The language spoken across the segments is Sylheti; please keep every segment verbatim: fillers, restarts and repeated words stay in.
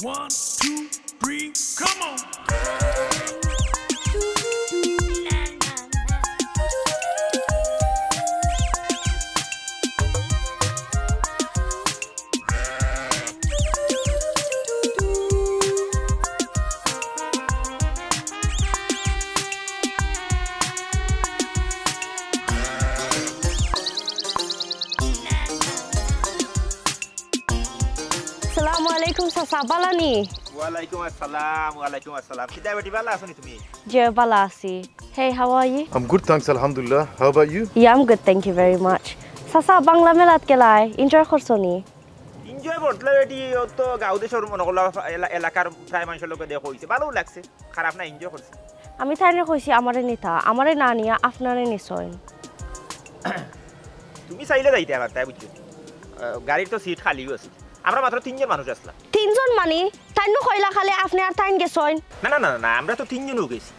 One, two, three, come on. আসসালামু আলাইকুম চাচা, বালা নি? ওয়ালাইকুম আসসালাম, ওয়ালাইকুম আসসালাম। কিতা বেটি, বালা আছো নি তুমি? জি, বালা আছি। Hey, how are you? I'm good, thanks, alhamdulillah. How about you? Yeah, I'm good, thank you very much. চাচা, বাংলা মেলাত গেলায়, enjoy করছো নি? Enjoy করতলে বেটি, ও তো গাঁও দেশর মনো করলা এলা-, এলাকার প্রায় মানষর লগে দেখা অইছে, বালাউ লাগছে, খারাপ না, enjoy করছি। আমি তাইনরে কইছি আমারে নিতা, আমারে না নিয়া আপনারে নিছইন। তুমি চাইলে যাইতায় পারতায়, বুঝছো? আহ, গাড়ির তো seat খালিউ আছে। আমরা মাত্র তিনজন মানুষ আছলাম। তিনজন মানি? তাইন নু কইলা খালি আপনে আর তাইন গেছইন। না, না, না, না, না, আমরা তো তিনজনউ গেছি।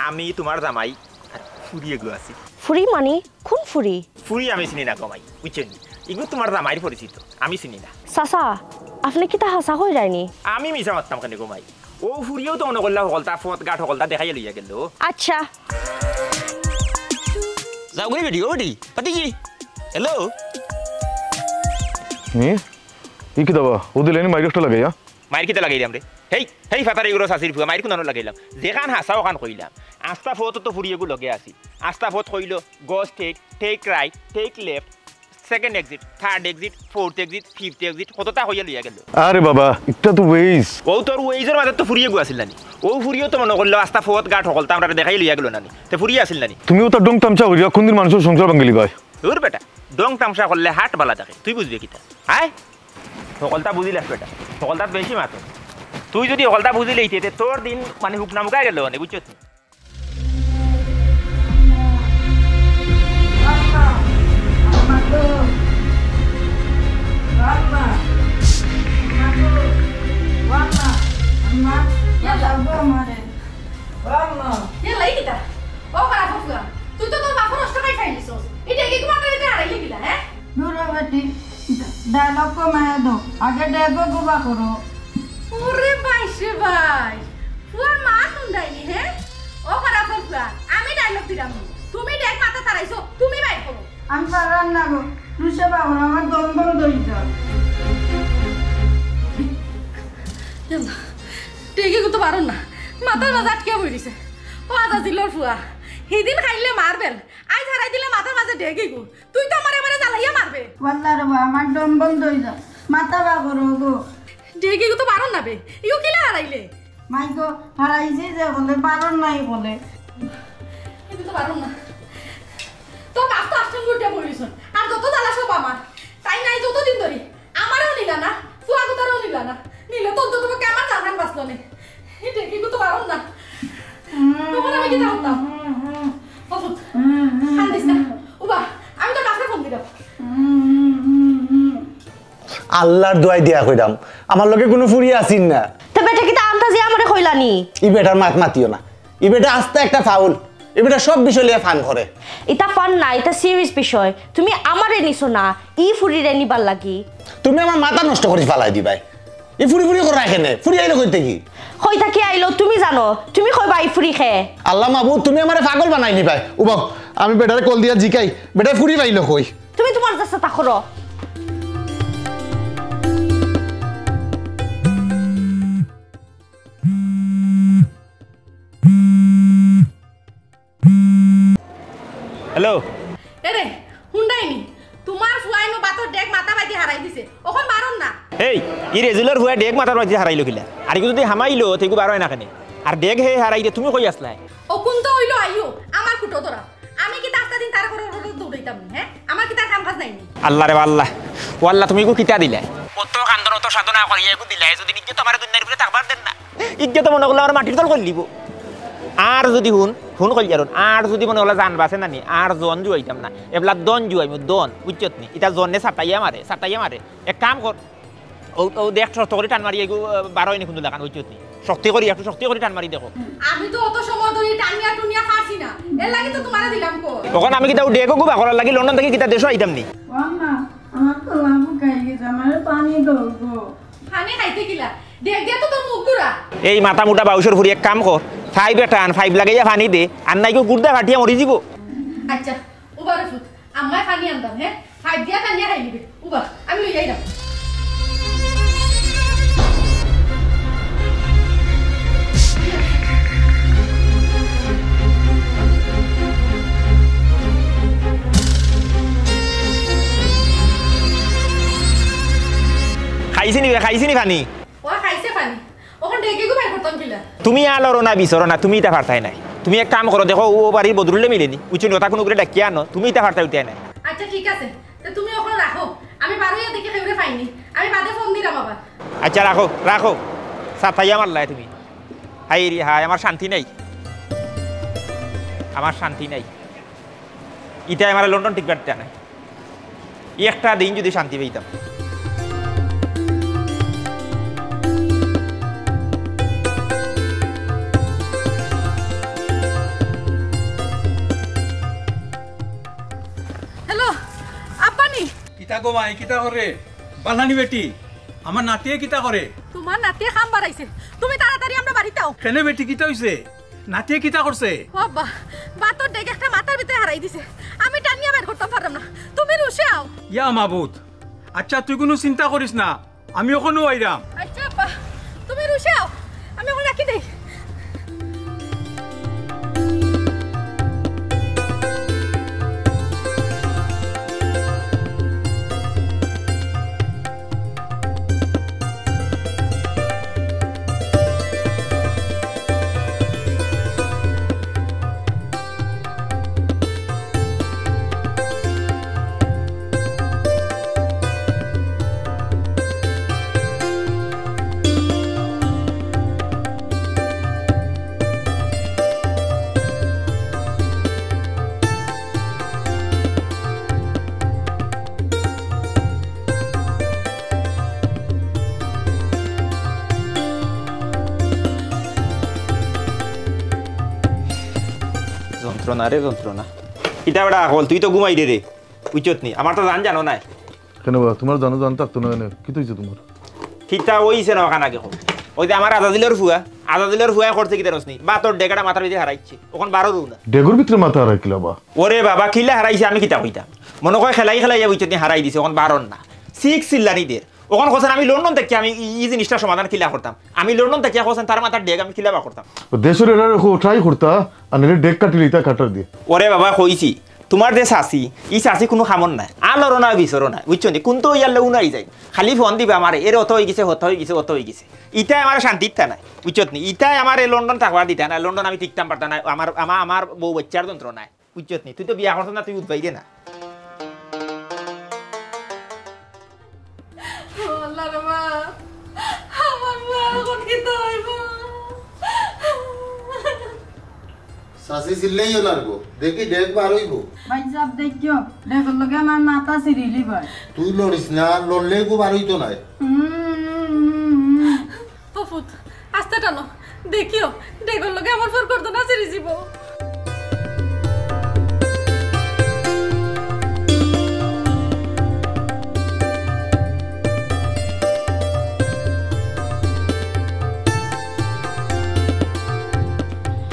আমি, তুমার জামাই, আর ফুরি এগু আছে। ফুরি মানি? কুন ফুরি? ফুরি আমি চিনি না গো মাই, বুঝছো নি? ইগু তুমার জামাইর পরিচিত, আমি চিনি না। চাচা, আপনে কিতা হাছা কইরায় নি? আমি মিছা মাততাম কেনে গো মাই? অউ ফুরিয়েউ তো মনো করলা হকলতা, পথ ঘাট হকলতা দেখাইয়া লইয়া গেল। আচ্ছা। যাও গো বেটি, ও বেটি, পাতি কি? Hello? হুম? ই কিতা বা? ও দিলে নি মাইর একটা লাগাইয়া? মাইর কিতা লাগাইলাম রে? হেই, হেই ফাতার এগুলো চাচির ফুয়া, মাইর কুনানো লাগাইলাম? যেখান হাছা ওখান কইলাম। আস্তা পথ তো ফুরি এগু লগে আছি। আস্তা পথ কইলো, go straight, take right, take left, second exit, third exit, fourth exit, fifth exit, কততা কইয়া লইয়া গেল। আরে বাবা, ইটা তো Waze। অউ তোর Waze-র মাঝে তো ফুরি এগু আছিল নানি? অউ ফুরিয়েউ তো মনো করলো আস্তা পথ ঘাট হকলতা আমরারে দেখাই লইয়া গেল নানি? তে ফুরি আছিল নানি? তুমি অতা ঢং তামশা করিয়া কুনদিন মানষর সংসার ভাঙ্গিলিবায়? দুর বেটা, ঢং তামশা করলে হাট বালা থাকে, তুই বুঝবে কিতা? আয়, হকলতা বুঝিলাস বেটা, হকলতা বেশি মাতো। তুই যদি হকলতা বুঝিলেইতে, তে তোর দিন মানি হুকনা মুকাই গেল মানে, বুঝছস নি? ও খারাপ ফুয়া, তুই তো তোর বাপর অষ্ট খাই খাই দিছস। এই ডেগি কুমার তো এটা হারাইলি কিলা, হ্যাঁ? দুর বেটি, dialogue কমায় দেও। আগে ডেগো গুবা করো। ওরে বাইশ রে বাইশ, ফুয়ার মা তুন্ডাইনি, হ্যাঁ? ও খারাপ ফুয়া, আমি dialogue দিলাম নি। তুমি ডেগ মাথা তারাইছো, তুমি বাইর করো। আমি পারার না গো, রুশে বাবুর আমার দম বন্ধ অই যার। ইয়াল্লা, ডেগি তো পারুন না, মাথার মাঝে আটকে বই দিছে। ও আজাজিলর ফুয়া, হিদিন খাইলে মারবেন, আইজ হারাই দিলে মাথার মাঝে ডেগি গো। তুই তো আমারে, আমারে জ্বালাইয়া মারবে। ওয়াল্লা রে বা, আমার দম বন্ধ অই যা। মাথা বা করো গো। ডেগি তো পারুন না বে। ইউ কিলা হারাইলে? মাই গো, হারাইছি যে বলে, পারুন নাই বলে। কিন্তু তো পারুন না। তোর বাপ তো আষ্টম গুটিয়া পড়িছন। আর যত জ্বালা সব আমার। তাই নাই যতদিন ধরি। আমারেও নিলা না, ফুয়া গুতারেও নিলা না। নিলে তো অন্তত পক্ষে আমার জানহান বাঁচলো নে। এই ডেগি তো পারুন না। তখন আমি কিতা করতাম? অদ্ভুত। কান্দিস না। উবা, আমি তো ডাক্তার ফোন দিলাম। আল্লার দোয়াই দিয়া কইরাম, আমার লগে কুনু ফুরি আছিল না। তে বেটা কিতা আন্তাজি আমারে কইলা নি? ই বেটার মাত মাতিও না। ই বেটা আস্তা একটা ফাউল। ই বেটা সব বিষয় লইয়া ফান করে। ইতা ফান না, ইতা serious বিষয়। তুমি আমারে নিছো না, ই ফুরিরে নিবার লাগি। তুমি আমার মাথা নষ্ট করি ফালাই দিবায়। ই ফুরি ফুরি করায় কেনে? ফুরি আইলো কই থাকি? কই থাকি আইলো তুমি জানো? তুমি কইবা ই ফুরি কে? আল্লা মাবুদ, তুমি আমারে পাগল বানাইলিবায়। উবাও, আমি বেটারে কল দিয়া জিকাই, বেটায় ফুরি পাইলো কই? তুমি তুমার যেতা করো। হ্যালো। এরে, হুনরায়নি? তুমার ফুয়ায় নু বাতর ডেগ মাথা বাদি হারাই দিছে। অখন বারর না। এই, ই রেজুলর ফুয়ায় ডেগ মাথার বাদি হারাইলো কিলা? আর ইগু যদি হামাইলো, তে ইগু বারয় না কেনে? আর ডেগ হে হারাইলে তুমি কই আছলায়? অখন তো অইলো আইও, আমার কুটো ধরা। আমি কিতা আস্তা দিন তার ঘরো ঘরো দৌড়াইতাম নি, হ্যাঁ? আমার কিতা কাম কাজ নাই নি? আল্লা রে আল্লা। ও আল্লা, তুমি ইগু কিতা দিলায়? অত কান্দন, অত সাধনা করিয়া ইগু দিলায়, যদি নিজে তোমারে দুনিয়ার ভিতরে থাকবার দেন না। ইজ্জত মনে করলে আমার মাটির তল করিলিবো। আর যদি হুন, হুন কইয়ার হুন, আর যদি মনে করলে জান বাঁচে না নি, আর জন জুয়াইতাম না। এবলা দন জুয়াইমু, দন, বুঝছত নি? ইতা জনে সাতাইয়া মারে, সাতাইয়া মারে। এক কাম কর, ও, ও দেখ, শক্ত করি টান মারি, এগু, আহ, বারো এনে কুন্দু লাগান, বুঝছত নি? শক্তি করি, একটু শক্তি করি টান মারি দেখো। আমি তো অত সময় ধরি টানিয়া টুনিয়া পারছি না, এর লাগি তো তোমারে দিলাম কো। অখন আমি কিতা ও ডেগো গুবা করার লাগি লন্ডন থাকি কিতা দেশো আইতাম নি? ও আম্মা, আমার তো লাবু খাই গেছে, আমারে পানি দাও গো। পানি খাইতে কিলা? দেখ দিয়া তো তোর মুখ ঘুরা। এই মাথা মুটা বাউশর ফুরি, এক কাম কর, পাইপ এটা আন, পাইপ লাগাইয়া পানি দে, আর নাইলে গুর্দা ফাটিয়া মরি যিবো। আচ্ছা, উবা রে ফুত, আম্মায় পানি আনতাম, হ্যাঁ? পাইপ দিয়া টানিয়া খাই নিবে। উবা, আমি লই যাইরাম। খাইছি নি বে, খাইছি নি পানি? ও খাইছে পানি। অখন ডেগ ইগু বাইর করতাম কিলা? তুমি আর লড়ো না, বিচরো না, তুমি ইতা পারতায় নায়। তুমি এক কাম করো, দেখো, অউ বাড়ির বদরুল্লে মিলে নি, উচিত কথা কুনু করে ডাকিয়া আনো, তুমি ইতা পারতায় উঠতায় নায়। আচ্ছা, ঠিক আছে, তে তুমি অখন রাখো, আমি বারইয়া দেখি কেউরে পাইনি, আমি বাদে ফোন দিরাম আবার। আচ্ছা, রাখো, রাখো, সাতাইয়া মারলায় তুমি। হায় রে হায়, আমার শান্তি নাই, আমার শান্তি নাই। ইতায় আমারে লন্ডন টিকবার দিতা নায়। একটা দিন যুদি শান্তি পাইতাম। হ্যালো, আব্বানি। কিতা গো মাই, কিতা করে? বালানি বেটি, আমার নাতিয়ে কিতা করে? তোমার নাতিয়ে কাম বাড়াইছে, তুমি তাড়াতাড়ি আমরার বাড়িত আও। কেনে বেটি, কিতা অইছে? নাতিয়ে কিতা করছে? ও আব্বা, ভাতর ডেগ একটা মাথার ভিতরে হারাই দিছে। আমি টানিয়া বাইর করতাম পাররাম না। তুমি রুশে আও। ইয়া মাবুদ, আচ্ছা তুই কুনু চিন্তা করিস না, আমি অখনউ আইরাম। আচ্ছা আব্বা, তুমি রুশে আও, আমি অখন রাখি দেই। যন্ত্রণা রে যন্ত্রণা। কিতা বেটা আকল, তুই তো ঘুমাইরে রে, বুঝছত নি? আমার তো জান জানো নাই। কেনে বা, তোমার জানো জান থাকতো না কেনে? কিতা অইছে তোমার? কিতা অইছে না অখান আগে কও। ওই যে আমার আজাজিলর ফুয়া, আজাজিলর ফুয়ায় করছে কিতা জানোস নি? ভাতর ডেগ একটা মাথার ভিতরে হারাইছে, অখন বারর না। ডেগর ভিতরে মাথা হারাইছিলা বা? ওরে বাবা, কিলা হারাইছে আমি কিতা কইতাম? মনো কয় খেলাই খেলাইয়া বুঝছত নি হারাই দিছে, অখন বারর না। সিক্স চিল্লানি দের। অখন কছইন আমি লন্ডন থাকিয়া আমি ই, ই জিনিসটা সমাধান কিলা করতাম? আমি লন্ডন থাকিয়া কছইন তার মাথার ডেগ আমি কিলা বার করতাম? ও দেশর এরারে কও try করতা, আর নাইলে ডেগ কাটিলিতা কাটার দি। ওরে বাবা কইছি, তোমার যে চাচি, ই চাচি কুনু কামর নায়। আর লড়ো না, বিচরো না, বুঝছো নি? কুন্তা অইয়ার লগে উনাই যায়। খালি ফোন দিবা আমারে, এর অত অইগেছে, হত অইগেছে, অত অইগেছে। ইতায় আমারে শান্তি দিতা নায়, বুঝছত নি? ইতায় আমারে লন্ডন থাকবার দিতা নায়, লন্ডন আমি টিকতাম পারতাম নায়, আমার, আমা-, আমার বউ বাচ্চার যন্ত্রণায়। বুঝছত নি? তুই তো বিয়া করছস না, তুই বুঝবায় না। ও আল্লাহ রে মা, আমার মা অখন কিতা অইবো? চাচি চিল্লাইও না গো, দেখি ডেগ বার অইবো। ভাইসাব দেখিও, ডেগর লগে আমার মাথা ছিড়িলিবায়। তুই লড়িস না, লড়লে গো বার অইতো নায়। হুম, হুম, হুম, হুম। ও ফুত, আস্তে টানো। দেখিও, ডেগর লগে আমার ফুয়ার গর্দনা ছিড়ি যিবো।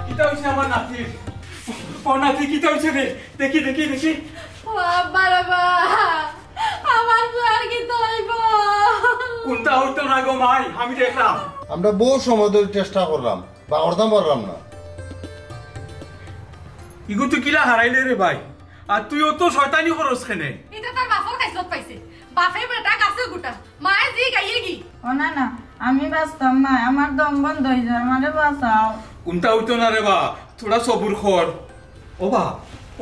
কিতা অইছে আমার নাতির? ও নাতি, কিতা অইছে রে? দেখি, দেখি, দেখি। ও আব্বা রে বা। আমার ফুয়ার কিতা অইবো? কুন্তা অইতো না গো মাই, আমি দেখরাম। আমরা বউত সময় ধরি চেষ্টা কররাম, বার করতাম পাররাম না। ইগু তুই কিলা হারাইলে রে ভাই? আর তুই অত শয়তানি করস কেনে? ইটা তার বাফর খাইছলত পাইছে। বাফে বেটা গাছে গুটা, মায়ে জি গাইয়ে গি। ও না না, আমি বাচতাম নায়, আমার দম বন্ধ অইযার, আমারে বাচাও। কুন্তা অইতো না রে বা, থুড়া সবুর কর। ও বা,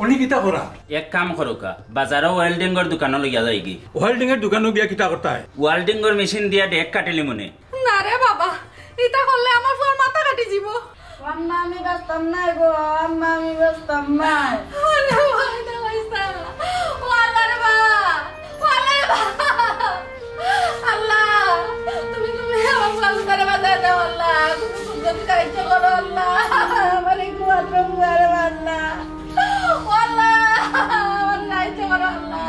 অনি কিতা করা? এক কাম করউক্কা, বাজারো ওয়েল্ডিংর দোকানো লইয়া যাইগি। ওয়েল্ডিংর দোকানো গিয়া কিতা করতায়? ওয়েল্ডিংর মেশিন দিয়া ডেগ কাটিলিমুনে। না রে বাবা, ইতা করলে আমার ফুয়ার মাথা কাটি যিবো। ও আম্মা, আমি বাচতাম নায় গো, আম্মা, আমি বাচতাম নায়। আরে বাবা, ইতা কইছ না। ও আল্লাহ রে বা, ও আল্লাহ রে বা। আল্লাহ, তুমি, তুমি আমার ফুয়ারে বাচাই দেও আল্লাহ। তুমি কুদরতি সাহায্য করো আল্লাহ। আমার এই কুয়াত্র ফুয়ারে আল্লাহ। ও আল্লাহ, আমার সাহায্য করো আল্লাহ।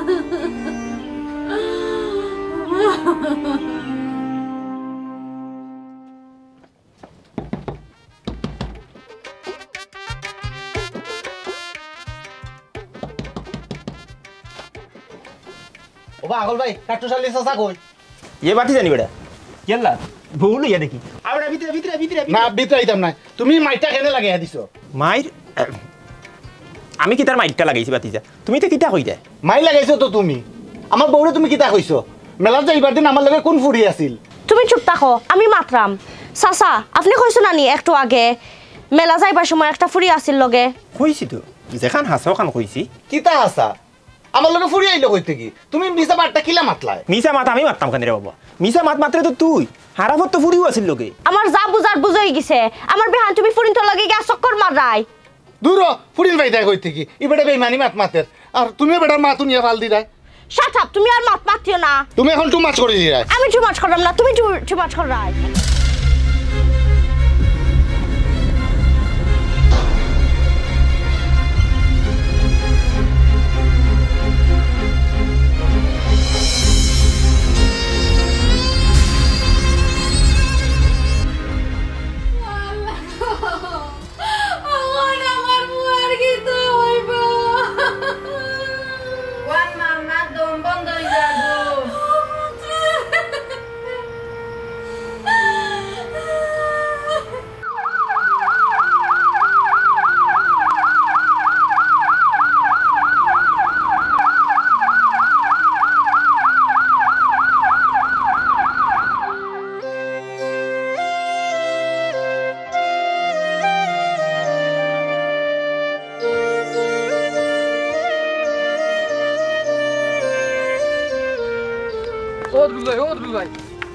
ও বা, আগল ভাই, কাট্টুশ আলী চাচা কই? ইয়ে বাতি জানি বেটা। কেলা, বউ লইয়া দেখি। আবার ভিতরে, ভিতরে, ভিতরে, ভিতরে। না, ভিতরে আইতাম না। তুমি মাইরটা কেনে লাগাইয়া দিছো? মাইর? আমি কিতার মাইরটা লাগাইছি বাতিজা? তুমি তো কিতা কইতায়? মাইর লাগাইছো তো তুমি। আমার বউরে তুমি কিতা কইছো? মেলাত যাইবার দিন আমার লগে কোন ফুড়ি আছিল? তুমি চুপ থাকো, আমি মাতরাম। চাচা, আপনে কইছো না নি একটু আগে, মেলা যাইবার সময় একটা ফুড়ি আছিল লগে? কইছি তো, যেখান হাছা ওখান কইছি। কিতা হাছা? আমার লগে ফুড়ি আইলো কই থাকি? তুমি মিছা মাতটা কিলা মাতলায়? মিছা মাত আমি মাততাম কেনে রে বাবা? মিছা মাত মাতরে তো তুই। হারাফত তো ফুড়িও আছিল লগে। আমার যা বুঝার বুঝাই গেছে। আমার বেহান তুমি ফুড়িন্তর লগে গিয়া চক্কর মাররায়। দূর হ, ফুড়িন ভাই দেয় কই থাকি? ই বেটা বেইমানি মাত মাতের। আর তুমিও বেটার মাত হুনিয়া ফাল দিরায়। Shut up, তুমি আর মাত মাতিও না। তুমি এখন too much করি দিরায়। আমি too much করলাম না, তুমি too, too much কররায়। আল্লাহ গো, আমার, আমার বুয়ার কিতা অইবো? ওয়ান মামা দম বন্ধ অই যাবো। ও দুলু ভাই, ও দুলু ভাই,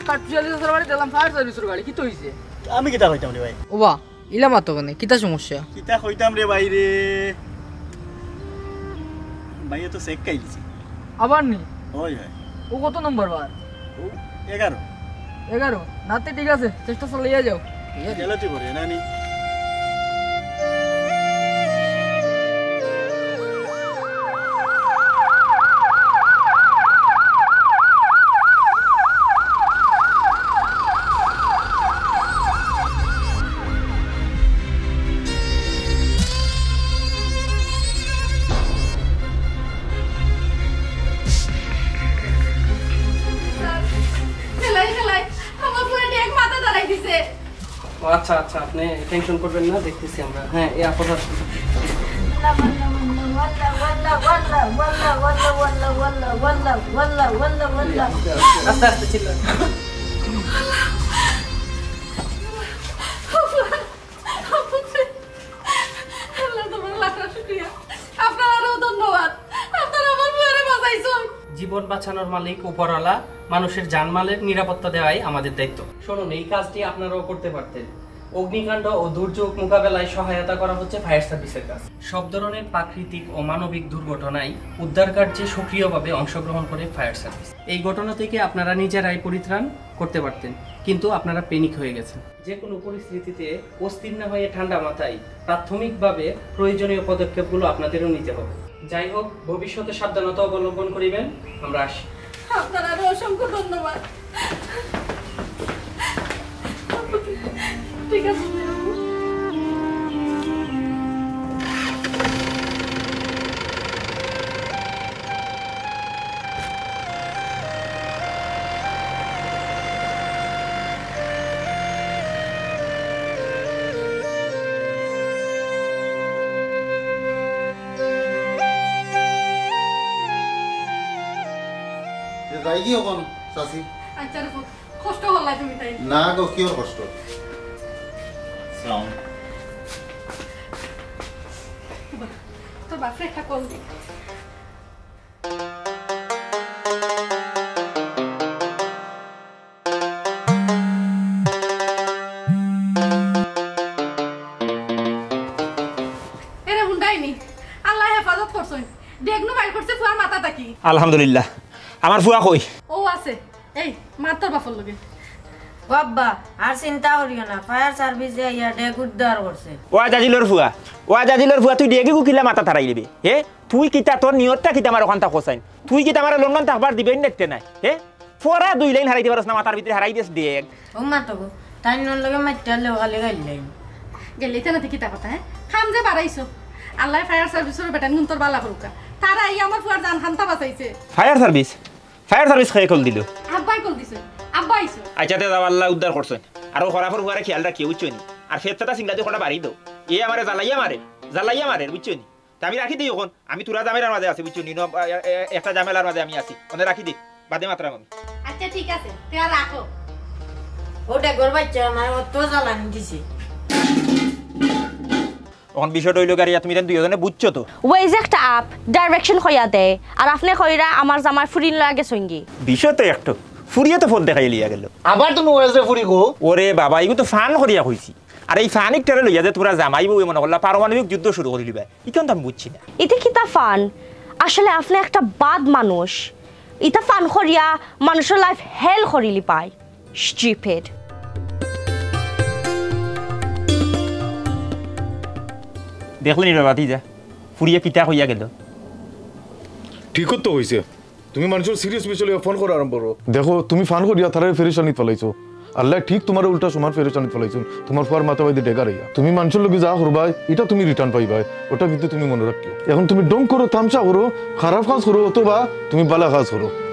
কাট্টুশ আলী চাচার বাড়ি দিলাম fire service-র গাড়ি, কিতা অইছে? আমি কিতা কইতাম রে ভাই? ওবা, ইলা মাতো কেনে? কিতা সমস্যা? কিতা কইতাম রে ভাই রে? ভাইয়ে তো চেক খাইলিছে। আবার নি? অয়, অয়। ও কত নম্বর বার? ও এগারো। এগারো? না তে ঠিক আছে, চেষ্টা চালাইয়া যাও। ঠিক আছে? গেলে তুই বলে, না নি? খেলাই, খেলাই, আমার পুরা ডেক মাথা দাঁড়াই দিছে। ও আচ্ছা, আচ্ছা, আপনি টেনশন করবেন না, দেখতেছি আমরা। হ্যাঁ, এই আপাতত। আস্তে আস্তে চিল্লা। আল্লাহ, তোমার লাখ লাখ শুকরিয়া। আপনারারও ধন্যবাদ। আপনারা আমার পুয়ারে বাঁচাইছেন। জীবন বাঁচানোর মালিক উপরওয়ালা, মানুষের জানমালের নিরাপত্তা দেওয়াই আমাদের দায়িত্ব। শুনুন, এই কাজটি আপনারাও করতে পারতেন। অগ্নিকাণ্ড ও দুর্যোগ মোকাবেলায় সহায়তা করা হচ্ছে ফায়ার সার্ভিসের কাজ। সব ধরনের প্রাকৃতিক ও মানবিক দুর্ঘটনায় উদ্ধার কার্যে সক্রিয়ভাবে অংশগ্রহণ করে ফায়ার সার্ভিস। এই ঘটনা থেকে আপনারা নিজেরাই পরিত্রাণ করতে পারতেন, কিন্তু আপনারা প্যানিক হয়ে গেছেন। যে কোনো পরিস্থিতিতে অস্থির না হয়ে ঠান্ডা মাথায় প্রাথমিকভাবে প্রয়োজনীয় পদক্ষেপগুলো আপনাদেরও নিতে হবে। যাই হোক, ভবিষ্যতে সাবধানতা অবলম্বন করিবেন। আমরা আসি। আপনারারও অসংখ্য ধন্যবাদ। ঠিক আছে। এ যাই কি অখন, চাচি? আচ্ছা রে পুত, কষ্ট করলাই তুমি তাই? না গো, কিওর কষ্ট? সালাম। বাহ, তোর বাপরে একটা কল দি। এরে হুন্ডাইনি, আল্লাহ হেফাজত করছইন। ডেগনু বাইর করছে ফুয়ার মাথা থাকি। আলহামদুলিল্লাহ। আমার ফুয়া কই? ও আছে। এই, মাত তোর বাপর লগে। ও আব্বা, আর চিন্তা করিও না, ফায়ার সার্ভিসে আইয়া ডেগ উদ্ধার করছে। ও আজাজিলর ফুয়া, ও আজাজিলর ফুয়া, তুই ডেগি গুকিলা মাথা তারাই দিবি, হে? তুই কিতা, তোর নিয়তটা কিতা আমার অখানতা কছাইন? তুই কিতা আমারে লন্ডন থাকবার দিবে নাইতে নাই? হে? ফরা দুই লাইন হারাইতে পারস না, মাথার ভিতরে হারাই দেস ডেগ। ও মা তো গো, তাইন নর লগে মাততে পারলে ও খালি গাইল লাইন। গেলে ইতা নাতে কিতা কথা, হে? কাম যে বাড়াইছো। আল্লায় ফায়ার সার্ভিসর বেটাইনগুনতর বালা করুক্কা। তারা আইয়া আমার ফুয়ার জান খান্তা বাঁচাইছে। Fire service? ফায়ার সার্ভিস কে কল দিল? আব্বায় কল দিছে। আব্বা আইছে। আইচ্ছা, তে যাও, আল্লায় উদ্ধার করছইন। আর ও খরাফর ফুয়ারে খিয়াল রাখিও, বুঝছো নি? আর ফেতফেতা সিংলাদি কটা বাড়ি দেও। এ আমারে জ্বালাইয়া মারে, জ্বালাইয়া মারে, বুঝছো নি? তে আমি রাখি দেই অখন। আমি থুড়া ঝামেলার মাঝে আছি, বুঝছো নি? ন-, এ-, এ-, একটা ঝামেলার মাঝে আমি আছি। অনে রাখি দে, বাদে মাতরাম আমি। আচ্ছা, ঠিক আছে, তে আর রাখো। ও ডেগর বাইচ্চা, আমারে অত জ্বালানি দিছে। অখন বিষয়টা অইলো গিয়া, তুমি তাইন দুইওজনে বুঝছো তো? Waze একটা app, direction কইয়া দেয়, আর আপনে কইরা আমার জামাই ফুরিন লইয়া গেছইনগি। বিষয় তো একটু, ফুরিয়ে তো পথ দেখাইয়া লইয়া গেল। আবার তুমি Waze রে ফুরি গো। ওরে বাবা, ইগু তো fun করিয়া কইছি। আর এই fun ইকটারে লইয়া যে তুমরা জামাই বউয়ে মনে করলা পারমাণবিক যুদ্ধ শুরু করি লিবায়, ইখান তো আমি বুঝছি না। ইতে কিতা fun? আসলে আপনে একটা bad মানুষ। ইতা fun করিয়া মানুষর life hell করিলিবায়। Stupid। দেখলে নি রে ভাতিজা, ফুরিয়ে কিতা কইয়া গেল? ঠিক তো কইছে। তুমি মানষর serious বিষয় লইয়া fun করা আরম্ভ করো। দেখো, তুমি fun করিয়া তারারে পেরেশানিত ফালাইছো। আল্লায় ঠিক তুমারে উল্টা সমান পেরেশানিত ফালাইছইন। তুমার ফুয়ার মাথা বাইদে ডেগা রইয়া। তুমি মানষর লগে যা করবায়, ইটা তুমি return পাইবায়। ওটা কিন্তু তুমি মনো রাখিও। অখন তুমি ঢং করো, তামশা করো, খারাপ কাজ করো, অথবা তুমি বালা কাজ করো।